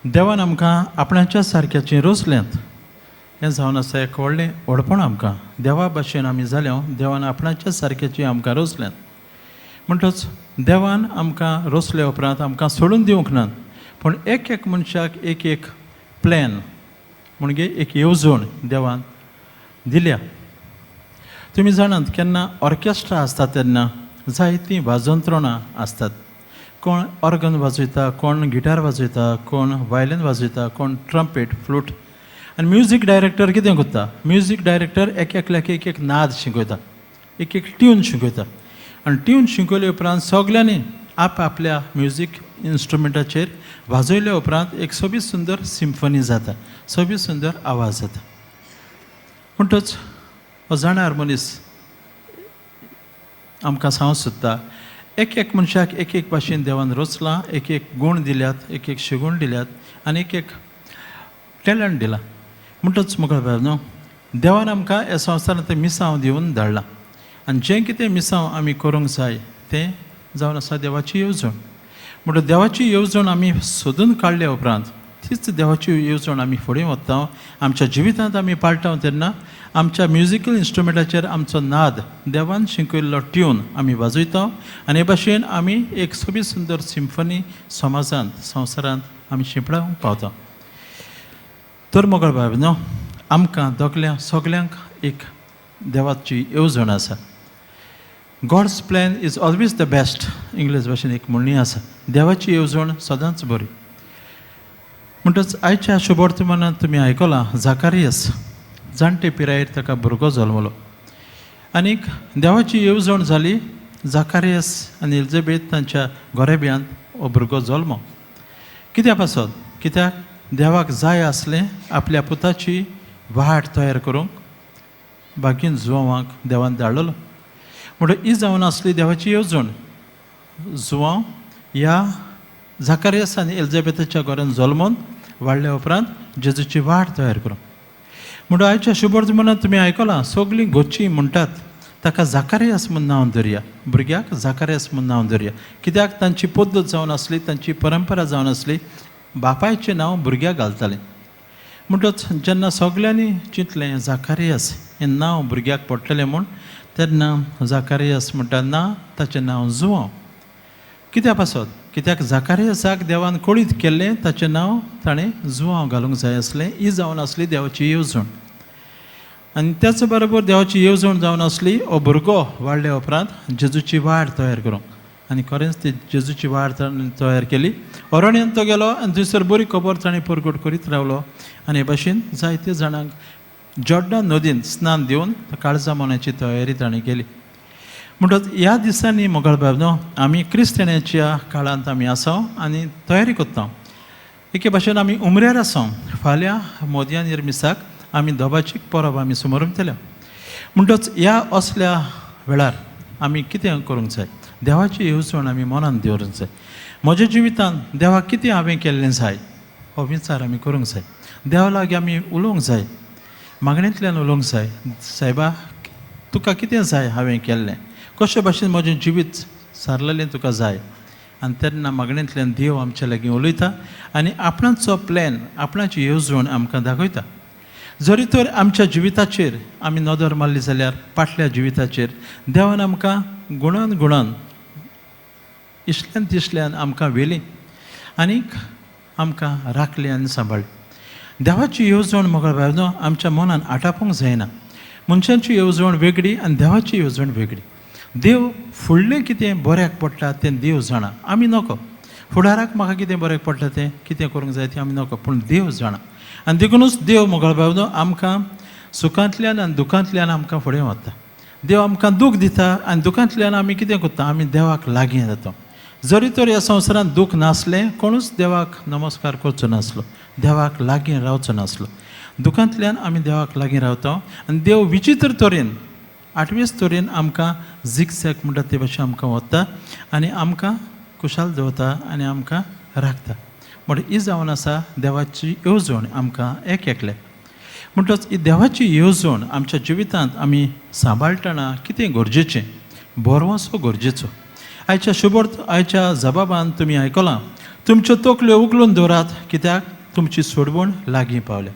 देवान आमकां आपणाच्या सारक्याचें रोसल्यांत. हें जावन आसा एक व्हडलें व्हडपण आमकां. देवा भाशेन आमी जाल्या, देवान आपणाच्या सारक्याचीं आमकां रोसल्यांत. म्हणटच देवान आमकां रोसल्या उपरांत आमकां सोडून दिवंक ना, पूण एक एक मनशाक एक एक प्लॅन म्हणजे एक येवजण देवान दिल्या. तुमी जाणात, केन्ना ऑर्केस्ट्रा आसता तेन्ना जायतीं वाजंत्रणां आसतात. कोण ऑर्गन वाजयता, कोण गिटार वाजयता, कोण वायलीन वाजयता, कोण ट्रम्पेट, फ्लूट. आनी म्युजीक डायरेक्टर कितें करता? म्युजीक डायरेक्टर एक एकल्याक एक एक नाद शिकयता, एक एक ट्यून शिकयता. आनी ट्यून शिकयले उपरांत सगल्यांनी आप आपल्या म्युजीक इन्स्ट्रुमेंटाचेर वाजयल्या उपरांत एक सोबीत सुंदर सिम्फनी जाता, सोबीत सुंदर आवाज जाता. म्हणटच हो जाणार मनीस आमकां सांगूंक सोदता, एक एक मनशाक एक एक भाशेन देवान रचलां, एक एक गूण दिल्यात, एक एक शिगूण दिल्यात आनी एक एक टॅलंट दिलां. म्हणटच मुखार न्हू, देवान आमकां ह्या संवसारांत तें मिसांव दिवन धाडलां आनी जें कितें मिसांव आमी करूंक जाय तें जावन आसा देवाची येवजण. म्हणटच देवाची येवजण आमी सोदून काडल्या उपरांत तीच देवाची येवजण आमी फुडें वता, आमच्या जिवितांत आमी पाळटा. तेन्ना आमच्या म्युजिकल इन्स्ट्रुमेंटाचेर आमचो नाद, देवान शिकयल्लो ट्यून आमी वाजयता आनी हे भाशेन आमी एक सोबीत सुंदर सिम्फनी समाजांत, संवसारांत आमी शिंपडावंक पावता. तर मोगाळ भाव न्हू, आमकां दोगल्या सगल्यांक एक देवाची येवजण आसा. "God's plan is always the best", English भाशेन एक म्हणणी आसा. देवाची येवजण सदांच बरी. म्हणटच आयच्या शुभवर्तमानात तुमी आयकलां, जाकारियस जाणटे पिरायेर ताका भुरगो जल्मलो आनीक देवाची येवजण जाली, जाकारियस आनी एलिझाबेथ तांच्या गोरेब्यांत हो भुरगो जल्मो. कित्या पासत? कित्याक देवाक जाय आसलें आपल्या पुताची वाट तयार करूंक बागीन जुवांक देवान धाडलेलो. म्हणटकीर ही जावन आसली देवाची येवजण. जुवांव ह्या जाकारियस आनी एलिझाबेथाच्या घरान जल्मोन वाडल्या उपरांत जेजूची वाट तयार करूंक. म्हणून आयच्या शुभवर्तमानात तुमी आयकलां, सगळीं गोची म्हणटात ताका जाकारियस म्हूण नांव धरया, भुरग्याक जाकारियस म्हूण नांव धरया. कित्याक तांची पद्दत जावन आसली, तांची परंपरा जावन आसली, बापायचें नांव भुरग्याक घालतालें. म्हणटच जेन्ना सगल्यांनी चिंतलें जाकारियस हें नांव भुरग्याक पडटलें म्हूण, तेन्ना जाकारियस म्हणटा, ना, ताचें नांव जुवांव. कित्या पासत? कित्याक जाकारियसाक देवान कळीत केल्लें, ताचें नांव ताणें जुवांव घालूंक जाय आसलें. ही जावन आसली देवाची येवजण. आनी त्याच बरोबर देवाची येवजण जावन आसली हो भुरगो वाडल्या उपरांत जेजूची वाट तयार करूंक. आनी खरेंच ती जेजूची वाट तयार केली. अरण्यांत तो गेलो आनी थंयसर बरी खबर ताणें परगट करीत रावलो आनी हे भाशेन जायते जाणांक जॉर्डन नदीन स्नान दिवन काळजा मनाची तयारी ताणें केली. म्हणटच ह्या दिसांनी मोगाळ बाब न्हू, आमी क्रिस्तांवाच्या काळांत आमी आसा आनी तयारी करता. एके भाशेन आमी उमऱ्यार आसा. फाल्यां मोदयान मिसाक आमी दोबाचीक परब आमी सुमरतले. म्हणटच ह्या असल्या वेळार आमी कितें करूंक जाय? देवाची येवजण आमी मनान दवरूंक जाय. म्हज्या जिवितांत देवाक कितें हांवें केल्लें जाय, हो विचार आमी करूंक जाय. देवा लागीं आमी उलोवंक जाय, मागणेंतल्यान उलोवंक जाय. सायबा, तुका कितें जाय हांवें केल्लें? कशे भाशेन म्हजें जिवीत सारलेलें तुका जाय? आनी तेन्ना मागणेंतल्यान देव आमच्या लागीं उलयता आनी आपणाचो प्लॅन, आपणाची येवजण आमकां दाखयता. जरी तर आमच्या जिविताचेर आमी नदर मारली जाल्यार, फाटल्या जिविताचेर देवान आमकां गुणान गुणान, इसल्यान तिसल्यान आमकां व्हेली आनीक आमकां राखली आनी सांबाळ्ळी. देवाची येवजण मोगाळ भायनो आमच्या मनान आटापूंक जायना. मनशांची येवजण वेगळी आनी देवाची येवजण वेगळी. देव फुडलें कितें बऱ्याक पडटा तें देव जाणा, आमी नको. फुडाराक म्हाका कितें बऱ्याक पडटा तें, कितें करूंक जाय तें आमी नको, पूण देव जाणा. आनी देखुनूच देव मोगाळ भावनो आमकां सुखांतल्यान आनी दुखांतल्यान आमकां फुडें वता. देव आमकां दूख दिता आनी दुखांतल्यान आमी कितें करता? आमी देवाक लागीं जाता. जरी तर ह्या संवसारांत दूख नासलें, कोणूच देवाक नमस्कार करचो नासलो, देवाक लागीं रावचो नासलो. दुखांतल्यान आमी देवाक लागीं रावता आनी देव विचित्र तरेन, आठवेच तरेन आमकां झिगझॅग म्हणटा ते भाशेन आमकां वता आनी आमकां खुशाल दवरता आनी आमकां राखता. म्हणटा ही जावन आसा देवाची येवजण आमकां एक एकले. म्हणटच ही देवाची येवजण आमच्या जिवितांत आमी सांबाळटना कितें गरजेचें? भरवंसो गरजेचो. आयच्या शुभर्थ, आयच्या जबाबान तुमी आयकलां. तुमच्यो तकल्यो उखलून दवरात, कित्याक तुमची सोडवण लागीं पावल्या.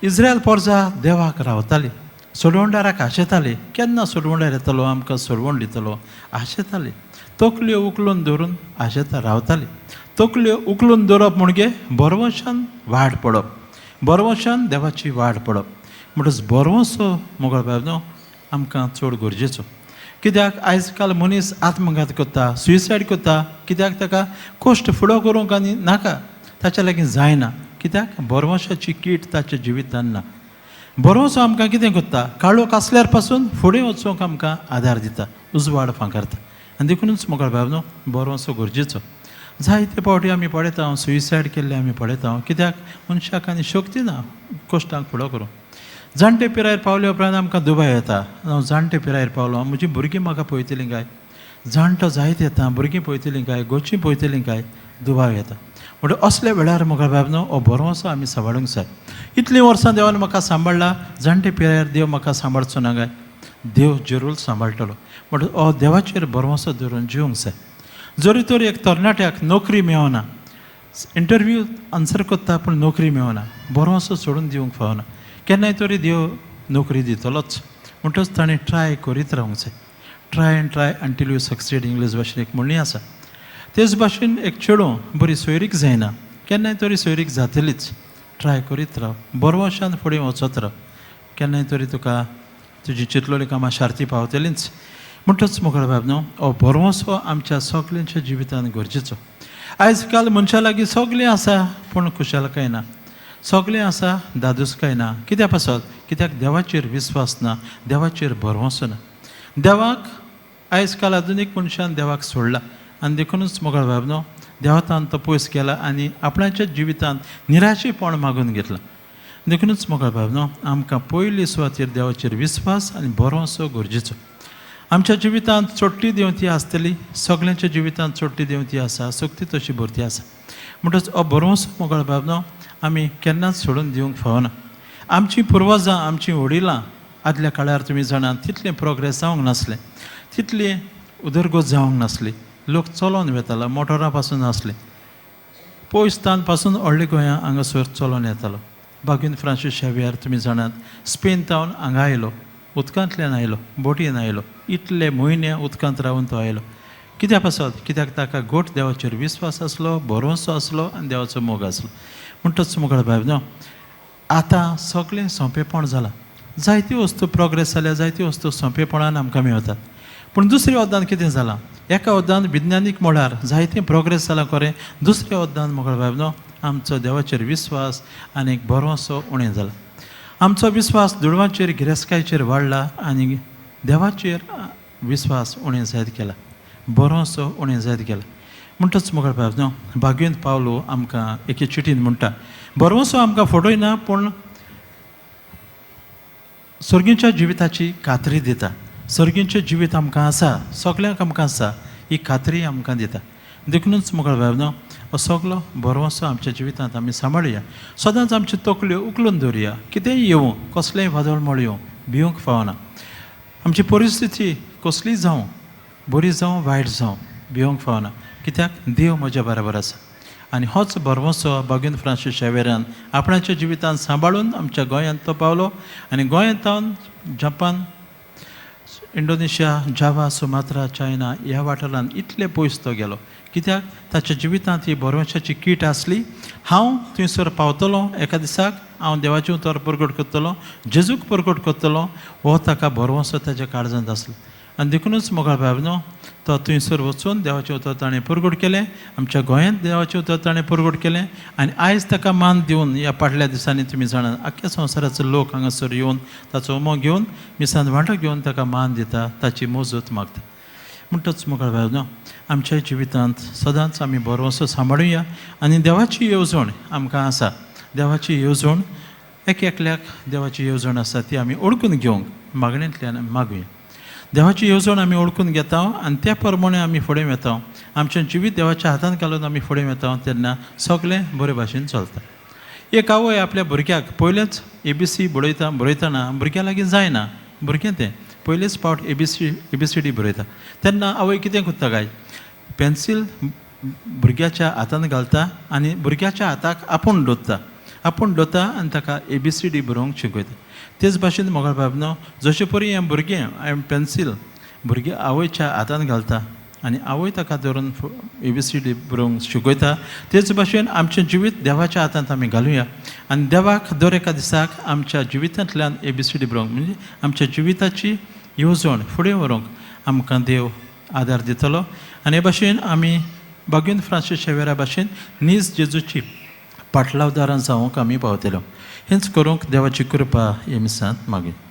इस्रायल पोरजा देवाक रावताली, सोडवणदाराक आशेताली, केन्ना सोडवणदार येतलो, आमकां सोडवण दितलो आशेताली. तकल्यो उखलून दवरून आशेता रावताली. तकल्यो उखलून दवरप म्हणजे भरवंशान वाड पडप, भरवंशान देवाची वाड पडप. म्हणटच भरवंसो मोगळ बाब न्हू आमकां चड गरजेचो, कित्याक आयज काल मनीस आत्मघात करता, सुसायड करता, कित्याक ताका कश्ट फुडो करूंक आनी नाका, ताच्या लागीं जायना, कित्याक भरवंशाची कीट ताच्या जिवितान ना. भरवंसो आमकां कितें करता, काळोख आसल्यार पासून फुडें वचूंक आमकां आदार दिता, उजवाड फांकारता. आनी देखुनूच मोगाळ भाव न्हू भरवंसो गरजेचो. जायते फावटी आमी पळयता, सुसायड केल्ले आमी पळयता, कित्याक मनशाक आनी शक्ती ना कश्टांक फुडो करूंक. जाणटे पिरायेर पावले उपरांत आमकां दुबाव येता, हांव जाणटे पिरायेर पावलो, म्हजीं भुरगीं म्हाका पळयतलीं काय, जाणटो जायत येता, भुरगीं पळयतलीं काय, घरचीं पळयतलीं काय, दुबाव येता. म्हणटकीर असल्या वेळार मोगाळ बाब न्हू हो भरवंसो आमी सांबाळूंक जाय. इतलीं वर्सां देवान म्हाका सांबाळ्ळा, जाणटे पिरायेर देव म्हाका सांबाळचो ना काय? देव जरूर सांबाळटलो. म्हणटकीर हो देवाचेर भरवंसो धरून जिवंक जाय. जरी तर एक तरणाट्याक नोकरी मेळना, इंटरव्यू आन्सर करता पूण नोकरी मेळना, भरवंसो सोडून दिवंक फावना, केन्नाय तरी देव नोकरी दितलोच. म्हणटच ताणें ट्राय करीत रावंक जाय. Try and try until you succeed, English भाशेन एक म्हणणी आसा. तेच भाशेन एक चेडूं बरी सोयरीक जायना, केन्नाय तरी सोयरीक जातलीच. ट्राय करीत राव, भरवंशान फुडें वचत राव, केन्नाय तरी तुका तुजी चिंतलोली कामां शार्ती पावतलींच. म्हणटच मोगळ बाब न्हू हो भरवंसो आमच्या सगल्यांच्या जिवितान गरजेचो. आयज काल मनशा लागीं सगळें आसा पूण खुशालकाय ना, सगळें आसा दादूसकाय ना. कित्या पासत? कित्याक देवाचेर विस्वास ना, देवाचेर भरवंसो ना. देवाक आयज काल आधुनीक मनशान देवाक सोडला आनी देखुनूच मोगाळ बाब न्हू देवातान तो पयस गेला आनी आपणाच्या जिवितांत निराशेपण मागून घेतलां. देखुनूच मोगाळ बाब न्हू आमकां पयली सुवातेर देवाचेर विस्वास आनी भरवंसो गरजेचो. आमच्या जिवितांत चोडटी देंवती आसतली, सगल्यांच्या जिवितांत चोडटी देंवती आसा, सक्ती तशी भरती आसा. म्हणटच हो भरवंसो मोगाळ बाब न्हू आमी केन्नाच सोडून दिवंक फावना. आमचीं पुर्वजां, आमचीं वडिलां आदल्या काळार तुमी जाणात तितलें प्रोग्रेस जावंक नासलें, तितली उदरगत जावंक नासली, लोक चलोन वेतालो, मोटोरां पासून नासलीं, पयस तान पासून व्हडल्या गोंया हांगासर चलोन येतालो. बागीन फ्रांसीस शेवियर तुमी जाणात स्पेन तावन हांगा आयलो, उदकांतल्यान आयलो, बोटीन आयलो, इतले म्हयने उदकांत रावन तो आयलो. कित्या पासत? कित्याक ताका गोट देवाचेर विस्वास आसलो, भरवंसो आसलो आनी देवाचो मोग आसलो. म्हणटच मोगाळ बाब न्हू आतां सगळें सोंपेपण जालां, जायत्यो वस्तू प्रोग्रेस जाल्या, जायत्यो वस्तू सोंपेपणान आमकां मेळतात. पूण दुसऱ्या वद्दान कितें जालां, एका वद्दान विज्ञानीक मळार जायतें प्रोग्रेस जालां खरें, दुसऱ्या वद्दान मोगाळ बाब न्हू आमचो देवाचेर विस्वास आनी भरवंसो उणें जाला. आमचो विस्वास दुडवांचेर, गिरेस्तकायेचेर वाडला आनी देवाचेर विस्वास उणें जायत गेला, भरवंसो उणें जायत गेला. म्हणटच मोगाळ बाब न्हू भाग्यवंत पावलो आमकां एके चिटीन म्हणटा, भरवंसो आमकां फटयना पूण सर्गीच्या जिविताची खात्री दिता. सर्गीचें जिवीत आमकां आसा, सगल्यांक आमकां आसा, ही खात्री आमकां दिता. देखुनूच मोगाळ बाब न्हू हो सगलो भरवंसो आमच्या जिवितांत आमी सांबाळुया, सदांच आमच्यो तकल्यो उखलून दवरुया. कितेंय येवं, कसलेंय वादळ मळ येवं, भिवंक फावना. आमची परिस्थिती कसलीय जावं, बरी जावं वायट जावं, भिवंक फावना, कित्याक देव म्हज्या बराबर आसा. आनी होच भरवंसो बागीन फ्रांसीस शेवेरान आपणाच्या जिवितांत सांबाळून आमच्या गोंयांत तो पावलो आनी गोंयांत Japan, Indonesia, Java, Sumatra, China ह्या वाठारांत इतले पयस तो गेलो, कित्याक ताच्या जिवितांत ही भरवंशाची कीट आसली. हांव थंयसर पावतलो एका दिसाक, हांव देवाचें उतर परगट करतलो, जेजूक परगट करतलो, हो ताका भरवंसो ताच्या काळजांत आसलो. आनी देखुनूच मोगाळ बाब न्हू तो थंयसर वचून देवाचें उतर ताणें परगट केलें, आमच्या गोंयांत देवाचें उतर ताणें परगट केलें आनी आयज ताका मान दिवन ह्या फाटल्या दिसांनी तुमी जाणात आख्ख्या संवसाराचो लोक हांगासर येवन ताचो उमो घेवन मिसान वांटो घेवन ताका मान दिता, ताची मोजूत मागता. म्हणटच मोगाळ बाब न्हू आमच्या जिवितांत सदांच आमी भरवंसो सांबाळुया आनी देवाची येवजण आमकां आसा, देवाची येवजण एक एकल्याक देवाची येवजण आसा ती आमी ओळखून घेवंक मागणेंतल्यान मागुया. देवाची येवजण आमी ओळखून घेता आनी त्या प्रमाणे आमी फुडें वता, आमचें जिवीत देवाच्या हातांत घालून आमी फुडें वता तेन्ना सगळें बरे भाशेन चलता. एक आवय आपल्या भुरग्याक पयलेंच एबीसी बरयता, बरयतना भुरग्या लागीं जायना, भुरगें तें पयलेच फावट एबीसी एबीसीडी बरयता तेन्ना आवय कितें करता काय, पेन्सील भुरग्याच्या हातान घालता आनी भुरग्याच्या हाताक आपूण दवरता, आपूण दवरता आनी ताका ए बी सी डी बरोवंक शिकयता. तेच भाशेन मोगाळ बाबनो, जशें परी हें भुरगें हें पेन्सील भुरगें आवयच्या हातान घालता आनी आवय ताका धरून ए बी सी डी बरोवंक शिकयता, तेच भाशेन आमचें जिवीत देवाच्या हातांत आमी घालुया आनी देवाक दर एका दिसाक आमच्या जिवितांतल्यान ए बी सी डी बरोवंक, म्हणजे आमच्या जिविताची येवजण फुडें व्हरूंक आमकां देव आदार दितलो. आनी हे भाशेन आमी बागीन फ्रांसीस शेवेरा भाशेन नीज जेजूची पाटलावदारां जावंक आमी पावतलो. हेंच करूंक देवाची कृपा हे मिसांत मागीर.